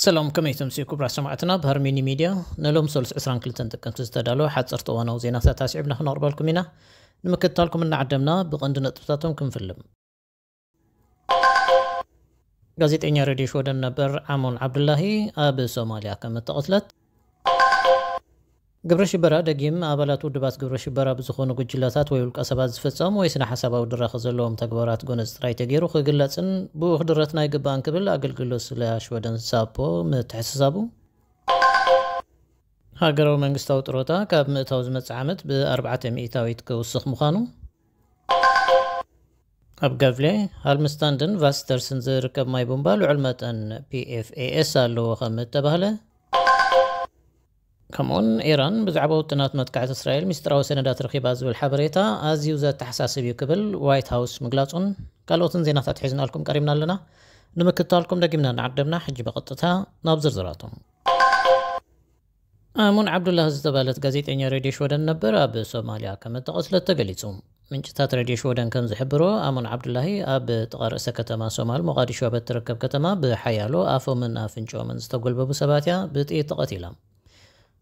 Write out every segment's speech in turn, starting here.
ሰላም፣ ከመይ ትምስዩ ክቡራት ሰማዕትና? ብሃርሚኒ ሚድያ ንሎም ሰሉስ ዕስራን ክልተን ጥቅምቲ ዝተዳለወ ሓፀርቲ እዋናዊ ዜናታት ኣስዒብና ክነቕርበልኩም ኢና። ንምክትታልኩም እናዓደምና ብቐንዲ ነጥብታቶም ክንፍልም። ጋዜጠኛ ሬድዮ ሽወደን ነበር ኣሞን ዓብዱላሂ ኣብ ሶማልያ ከም እተቐትለት፣ ግብረ ሽበራ ደጊም ኣባላት ውድባት ግብረ ሽበራ ብዝኾኑ ጉጅለታት ወይ ውልቀ ሰባት ዝፍጸም ወይ ስነ ሓሳባዊ ድራኸ ዘለዎም ተግባራት ጎነጽ ጥራይ ተገይሩ ክግለጽን ብኡ ክድረትን ኣይግባእን ክብል ኣገልግሎት ስለያ ሽወደን ሳፖ ምትሕስሳቡ፣ ሃገራዊ መንግስታዊ ጥሮታ ካብ ምእታው ዝመጽእ ዓመት ብ ኣርባዕተ ሚእታዊት ክውስኽ ምዃኑ፣ ኣብ ገቭሌ፣ ሃልምስታንድን ቫስተርስን ዝርከብ ማይ ቡምባ ልዑል መጠን ፒኤፍኤኤስ ኣለዎ ከም እተባህለ፣ ከምኡውን ኢራን ብዛዕባ ውጥናት መጥቃዕቲ እስራኤል ሚስጥራዊ ሰነዳት ረኺባ ዝብል ሓበሬታ ኣዝዩ ዘተሓሳስብ እዩ ክብል ዋይት ሃውስ ምግላጹን ካልኦትን ዜናታት ሒዝናልኩም ቀሪብና ኣለና። ንምክትታልኩም ደጊምና እናዓደምና፣ ሕጂ ብቐጥታ ናብ ዝርዝራቶም። ኣሙን ዓብዱላህ ዝተባህለት ጋዜጠኛ ሬድዮ ሽወደን ነበር ኣብ ሶማልያ ከም እተቐትለት ተገሊጹ። ምንጭታት ሬድዮ ሽወደን ከም ዝሕብሮ፣ ኣሙን ዓብዱላሂ ኣብ ጥቓ ርእሰ ከተማ ሶማል ሞቓዲሾ ኣብ እትርከብ ከተማ ብሓያሎ ኣፎምን ኣፍንጭኦምን ዝተጎልበቡ ሰባት እያ ብጥይት ተቐቲላ።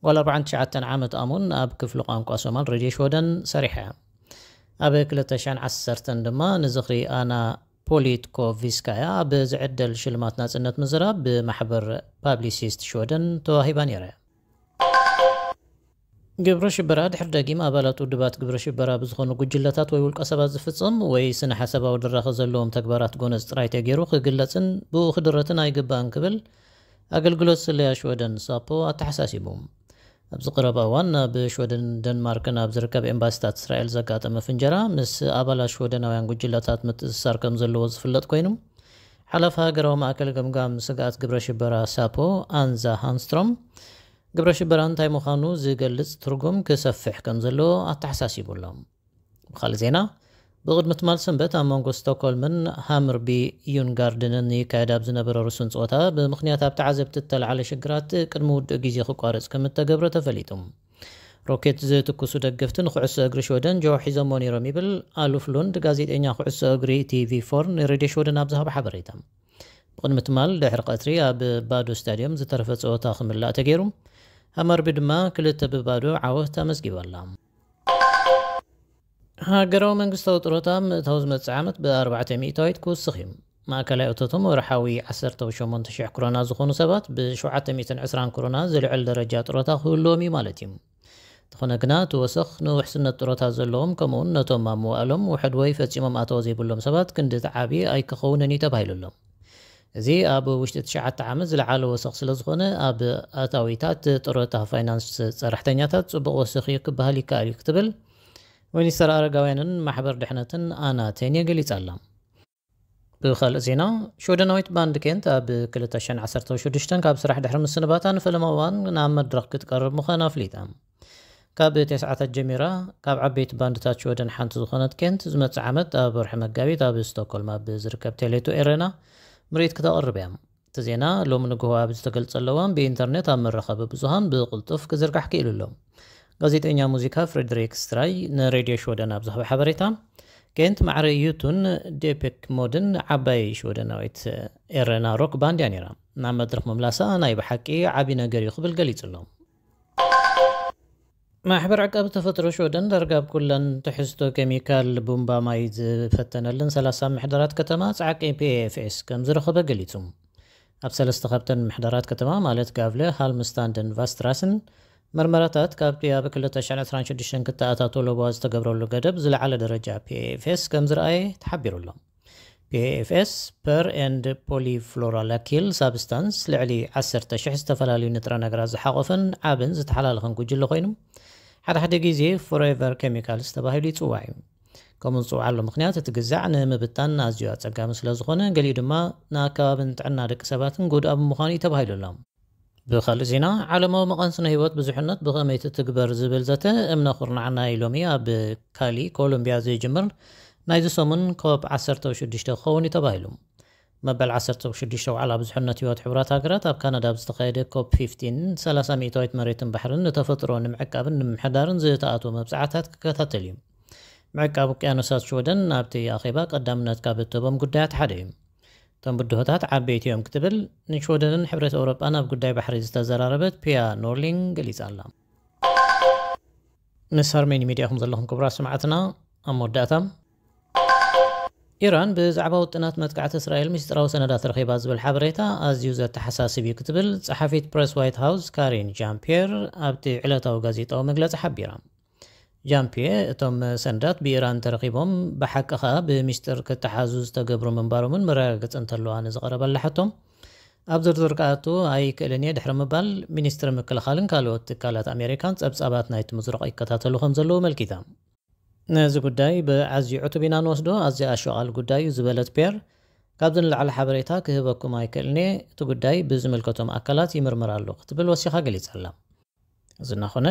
ጓል ኣርባዓን ትሽዓተን ዓመት ኣሙን ኣብ ክፍሊ ቋንቋ ሶማል ሬድዮ ሽወደን ሰሪሓ እያ። ኣብ ክልተ ሽሕን ዓሰርተን ድማ ንዝኽሪ ኣና ፖሊትኮቪስካያ ኣብ ዝዕደል ሽልማት ናጽነት ምዝራብ ብማሕበር ፓብሊሲስት ሽወደን ተዋሂባ ነይራ እያ። ግብረ ሽበራ ድሕሪ ደጊም ኣባላት ውድባት ግብረ ሽበራ ብዝኾኑ ጉጅለታት ወይ ውልቀ ሰባት ዝፍጸም ወይ ስነ ሓሳባዊ ድራኸ ዘለዎም ተግባራት ጎነጽ ጥራይ ተገይሩ ክግለጽን ብኡ ክድረትን ኣይግባእን ክብል ኣገልግሎት ስለያ ሽወደን ሳፖ ኣተሓሳሲቡ። ኣብዚ ቀረባ እዋን ናብ ሽወደን ደንማርክን ኣብ ዝርከብ ኤምባሲታት እስራኤል ዘጋጠመ ፍንጀራ ምስ ኣባላት ሽወደናውያን ጉጅለታት ምትእስሳር ከም ዘለዎ ዝፍለጥ ኮይኑ፣ ሓላፊ ሃገራዊ ማእከል ገምጋም ስግኣት ግብረ ሽበራ ሳፖ ኣንዛ ሃንስትሮም፣ ግብረ ሽበራ እንታይ ምዃኑ ዝገልጽ ትርጉም ክሰፍሕ ከም ዘለዎ ኣተሓሳሲቡ ኣሎ። ብኻልእ ዜና፣ ብቕድሚ ትማል ሰንበት ኣብ መንጎ ስቶክሆልምን ሃምርቢ ዩንጋርድንን ይካየድ ኣብ ዝነበረ ርሱን ጸወታ፣ ብምኽንያት ኣብ ተዓዘብቲ እተለዓለ ሽግራት ቅድሚ ውድእ ግዜ ክቋረጽ ከም እተገብረ ተፈሊጡ። ሮኬት ዝትኩሱ ደገፍቲ ንኩዕሶ እግሪ ሽወደን ጀው ሒዞሞ ነይሮም ይብል ኣሉፍ ሉንድ፣ ጋዜጠኛ ኩዕሶ እግሪ ቲቪ ፎር ንሬድዮ ሽወደን ኣብ ዝሃቦ ሓበሬታ። ብቕድሚ ትማል ድሕሪ ቀትሪ ኣብ ባዶ ስታድዮም ዝተረፈ ጸወታ ክምላእ ተገይሩ፣ ሃመርቢ ድማ ክልተ ብባዶ ዓወት ኣመዝጊባ ኣላ። ሃገራዊ መንግስታዊ ጥሮታ ምእታው ዝመጽእ ዓመት ብ ኣርባዕተ ሚእታዊት ክውስኽ እዩ። ማእከላይ እቶቶም ወርሓዊ ዓሰርተ ሸሞንተ ሽሕ ክሮና ዝኾኑ ሰባት ብ ሸውዓተ ሚእትን ዕስራን ክሮና ዝልዕል ደረጃ ጥሮታ ክህልዎም እዩ ማለት እዩ። እንተኾነ ግና እቲ ወሰኽ ንውሕስነት ጥሮታ ዘለዎም ከምኡውን ነቶም ኣብ መዋእሎም ውሕድ ወይ ፈጺሞም ኣተዎ ዘይብሎም ሰባት ክንዲ እቲ ዓቢ ኣይክኸውንን እዩ ተባሂሉ ኣሎ። እዚ ኣብ ውሽጢ ትሽዓተ ዓመት ዝለዓለ ወሰኽ ስለ ዝኾነ ኣብ ኣታዊታት ጥሮታ ፋይናንስ ሰራሕተኛታት ጽቡቕ ወሰኽ እዩ ክበሃል ይከኣል እዩ ክትብል ሚኒስተር ኣረጋውያንን ማሕበር ድሕነትን ኣና ቴንየ ገሊጻ ኣላ። ብኻልእ ዜና፣ ሽወደናዊት ባንድ ኬንት ኣብ ክልተ ሽሕን ዓሰርተ ሽዱሽተን ካብ ስራሕ ድሕሪ ምስንባታ ንፈለማ እዋን ናብ መድረኽ ክትቀርብ ምዃና ኣፍሊጣ። ካብ ተስዓታት ጀሚራ ካብ ዓበይቲ ባንድታት ሽወደን ሓንቲ ዝኾነት ኬንት ዝመጽእ ዓመት ኣብ ወርሒ መጋቢት ኣብ ስቶክሆልም ኣብ ዝርከብ ቴሌቶ ኤረና ምርኢት ክተቕርብ እያ። እቲ ዜና ሎሚ ንግሆ ኣብ ዝተገልጸሉ እዋን ብኢንተርኔት ኣብ መራኸቢ ብዙሃን ብቕልጡፍ ክዝርጋሕ ክኢሉ ኣሎ። ጋዜጠኛ ሙዚካ ፍሬድሪክ ስትራይ ንሬድዮ ሽወደን ኣብ ዝሃቦ ሓበሬታ፣ ኬንት ማዕረ ዩቱን ዴፔክ ሞድን ዓባይ ሽወደናዊት ኤረና ሮክ ባንድ እያ ነይራ። ናብ መድረኽ ምምላሳ ናይ ብሓቂ ዓቢ ነገር እዩ ክብል ገሊጹ ኣሎ። ማሕበር ዕቃቢ ተፈጥሮ ሽወደን ዳርጋ ኣብ ኩለን ትሕዝቶ ኬሚካል ቡምባ ማይ ዝፈተነልን ሰላሳ ምሕደራት ከተማ ጻዕቂ ፒኤፍኤስ ከም ዝረኸበ ገሊጹ። ኣብ ሰለስተ ካብተን ምሕደራት ከተማ ማለት ጋቭለ፣ ሃልምስታንድን ቫስትራስን መርመራታት ካብቲ ኣብ ክልተ ሽሕን ዕስራን ሽዱሽተን ክተኣታቶ ለበዋ ዝተገብረሉ ገደብ ዝለዓለ ደረጃ ፒኤፍኤስ ከም ዝረኣየ ተሓቢሩ ኣሎ። ፒኤፍኤስ፣ ፐር ኤንድ ፖሊፍሎራላኪል ሳብስታንስ፣ ልዕሊ ዓሰርተ ሽሕ ዝተፈላለዩ ንጥረ ነገራት ዝሓቆፈን ዓብን ዝተሓላለኸን ጉጅለ ኮይኑ፣ ሓደ ሓደ ግዜ ፎሬቨር ኬሚካልስ ተባሂሉ ይጽዋዕ እዩ። ከምኡ ዝጽውዓሉ ምኽንያት እቲ ግዛዕ ንምብታን ኣዝዩ ኣጸጋሚ ስለ ዝኾነ፣ ገሊኡ ድማ ንኣከባብን ጥዕና ደቂ ሰባትን ጎድኣ ብምዃኑ እዩ ተባሂሉ ኣሎ። ብኻልእ ዜና፣ ዓለማዊ መቓን ስነ ህይወት ብዙሕነት ብኸመይ ትትግበር ዝብል ዘተ እምነ ኩርናዕ ናይ ሎሚ ኣብ ካሊ ኮሎምቢያ ዝጅምር ናይዚ ሰሙን ኮፕ ዓሰርተ ሽዱሽተ ክኸውን እዩ ተባሂሉ። መበል ዓሰርተ ሽዱሽተ ዋዕላ ብዙሕነት ህይወት ሕቡራት ሃገራት ኣብ ካናዳ ኣብ ዝተኻየደ ኮፕ ፊፍቲን፣ ሰላሳ ሚእታዊት መሬትን ባሕርን ንተፈጥሮ ንምዕቃብን ንምምሕዳርን ዝተኣትወ መብጻዕታት ክከታተል እዩ። ምዕቃብ ውቅያኖሳት ሽወደን ናብቲ ኣኼባ ቀዳምነት ካብ እትህቦም ጉዳያት ሓደ እዩ። እቶም ብድሆታት ዓበይቲ እዮም ክትብል ንሽወደንን ሕብረት ኣውሮጳን ኣብ ጉዳይ ባሕሪ ዝተዘራረበት ፒያ ኖርሊንግ ገሊጻ ኣላ። ምስ ሃርሜኒ ሚድያ ኢኹም ዘለኹም ክቡራት ሰማዕትና። ኣብ መወዳእታ፣ ኢራን ብዛዕባ ውጥናት መጥቃዕቲ እስራኤል ምስጢራዊ ሰነዳት ረኺባ ዝብል ሓበሬታ ኣዝዩ ዘተሓሳስብ እዩ ክትብል ጸሓፊት ፕረስ ዋይት ሃውስ ካሪን ጃን ፒየር ኣብቲ ዕለታዊ ጋዜጣዊ መግለጺ ሓቢራ። ጃን ፒየ፣ እቶም ሰነዳት ብኢራን ተረኺቦም ብሓቂ ኸኣ ብምስጢር ክተሓዙ ዝተገብሩ ምንባሮምን መረጋገጺ እንተለዋ ንዝቐረበላ ሕቶ፣ ኣብ ዝርዝር ክኣቱ ኣይክእልን እየ ድሕሪ ምባል፣ ሚኒስትሪ ምክልኻልን ካልኦት ትካላት ኣሜሪካን ጸብጻባት ናይቲ ምዝረቕ ይከታተሉ ከም ዘለዉ ኣመልኪታ። ነዚ ጉዳይ ብኣዝዩ ዕቱብ ኢና ንወስዶ፣ ኣዝዩ ኣሸቓሊ ጉዳይ እዩ ዝበለት ፒየር፣ ካብዚ ንላዕሊ ሓበሬታ ክህበኩም ኣይክእልን እየ፣ እቲ ጉዳይ ብዝምልከቶም ኣካላት ይምርመር ኣሎ ክትብል ወሲኻ ገሊጻ ኣላ። እዚ እናኾነ፣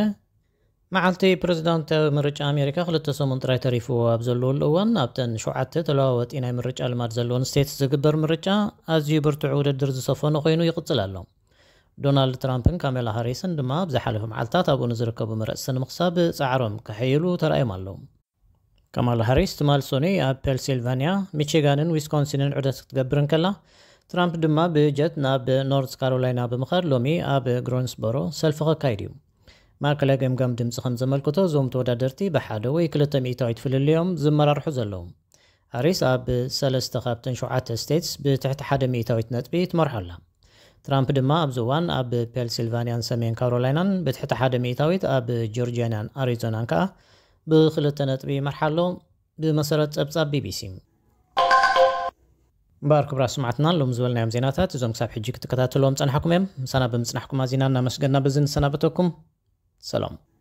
መዓልቲ ፕሬዝዳንታዊ ምርጫ ኣሜሪካ ክልተ ሰሙን ጥራይ ተሪፍዎ ኣብ ዘለወሉ እዋን፣ ኣብተን ሸውዓተ ተለዋወጢ ናይ ምርጫ ልማድ ዘለወን ስቴትስ ዝግበር ምርጫ ኣዝዩ ብርቱዕ ውድድር ዝሰፈኖ ኮይኑ ይቕጽል ኣሎ። ዶናልድ ትራምፕን ካሜላ ሃሪስን ድማ ኣብ ዝሓለፈ መዓልታት ኣብኡ ንዝርከቡ መረፅቲ ንምኽሳብ ጻዕሮም ከሐይሉ ተራእዮም ኣለዉ። ካማላ ሃሪስ ትማል ሶኑይ ኣብ ፔንሲልቫንያ፣ ሚቺጋንን ዊስኮንሲንን ዑደት ክትገብር እንከላ፣ ትራምፕ ድማ ብጀት ናብ ኖርዝ ካሮላይና ብምኻድ ሎሚ ኣብ ግሪንስቦሮ ሰልፊ ከካይድ እዩ። ማእከላይ ገምጋም ድምፂ ከም ዘመልክቶ፣ እዞም ተወዳደርቲ ብሓደ ወይ ክልተ ሚእታዊት ፍልልዮም ዝመራርሑ ዘለዉ። ሃሪስ ኣብ ሰለስተ ካብተን ሸውዓተ ስቴትስ ብትሕቲ ሓደ ሚእታዊት ነጥቢ ትመርሖ ኣላ። ትራምፕ ድማ ኣብዚ እዋን ኣብ ፔንሲልቫንያን ሰሜን ካሮላይናን ብትሕቲ ሓደ ሚእታዊት፣ ኣብ ጆርጂያን ኣሪዞናን ከኣ ብክልተ ነጥቢ ይመርሓ ኣሎ፣ ብመሰረት ጸብጻብ ቢቢሲ። እምበኣር ክቡራት ሰማዕትና፣ ሎም ዝበልናዮም ዜናታት እዞም ክሳብ ሕጂ ክትከታተልዎም ጸናሕኩም እዮም። ምሳና ብምጽናሕኩም ኣዚና እናመስገና በዚ ንሰናበተኩም። ሰላም።